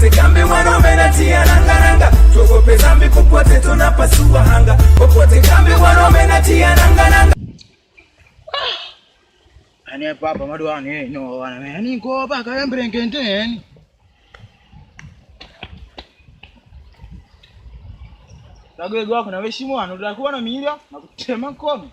Popote kambi wanaume natia nanga nanga, tuogope zambi, popote tunapasua anga. Popote kambi wanaume natia nanga nanga. Ani papa madwani no wana meni ko pa ka mbrengenteni. Tagwego wako na weshimu wano utakuwa na milia na kutema mkono.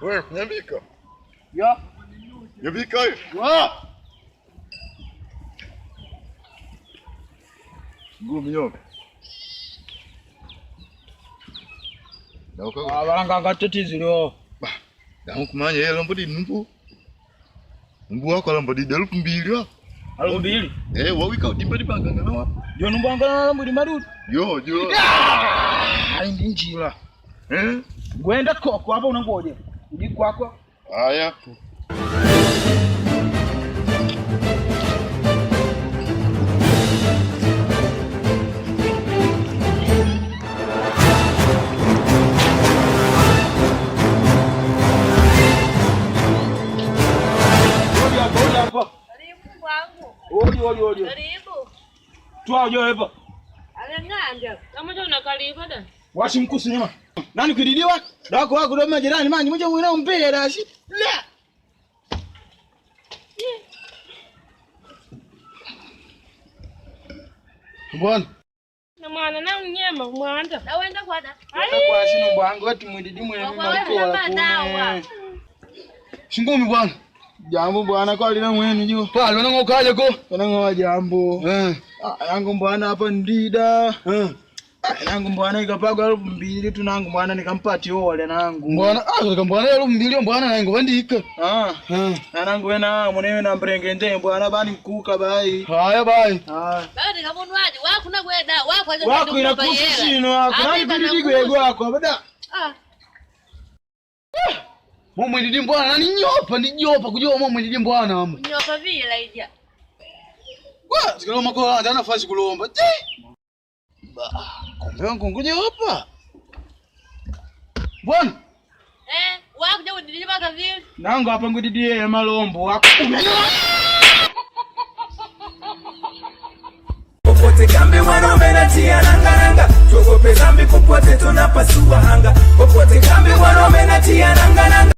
Wewe nyambika. Ya. Nyambika wewe. Wa. Ngumi yope. Dauka. Abalanga ngatetizilo. Bah. Damu kumanya yeye lombo di numbu. Numbu wako lombo di 2000 wa. 2000. Eh, wawika udimba di banganga na wapo. Jo numbu angala lombo di madudu. Yo, jo. Ah, ndi njila. Eh? Gwenda koko hapa unangoja. Ndi kwako. Haya. Odi hapo, odi hapo. Karibu wangu. Odi, odi, odi. Karibu. Twao jo hapa. Aleng'anja. Kama jo unakalipa da. Washi mkusi nyuma. Nani kuididiwa? Dako wako ndo majirani manyi mmoja mwina umpele dashi. La. Bwana. Na mwana na unyema mwanda. Nawenda kwada. Kwa shino bwangu wetu mwididi mwene malikola kume. Shingumi bwana. Jambo bwana kwa lina mwenu jo. Pale wanango kaje ko. Wanango jambo. Eh. Ah, yangu mbwana hapa ndida. Eh. Ah, yangu mbwana ikapagwa 2000 tu nangu mbwana nikampati ole nangu. Mbwana, ah kambwana 2000 mbwana naye ngobandika. Ah. Eh. Nangu wena munewe na mbrengende mbwana bani mkuka bai. Haya bai. Ah. Bado kamunwaji wakuna kwenda wako Wako inakuhusu shino wako. Nani kuididi gwego wako bada. Ah. Mumwididi mbwana nani nyopa ndi nyopa kujua mumwididi mbwana amu. Nyopa vile ija. Kwa sikaloma kwa anda nafasi kulomba. Ti. Ba, kumbe wangu ngoja hapa. Bwana. Eh, wako je udidi baka vile. Nangu hapa ngudidie ya malombo wako. Popote kambi wanaume natia nanga nanga, tuogope zambi, popote tunapasua anga. Popote kambi wanaume natia nanga nanga.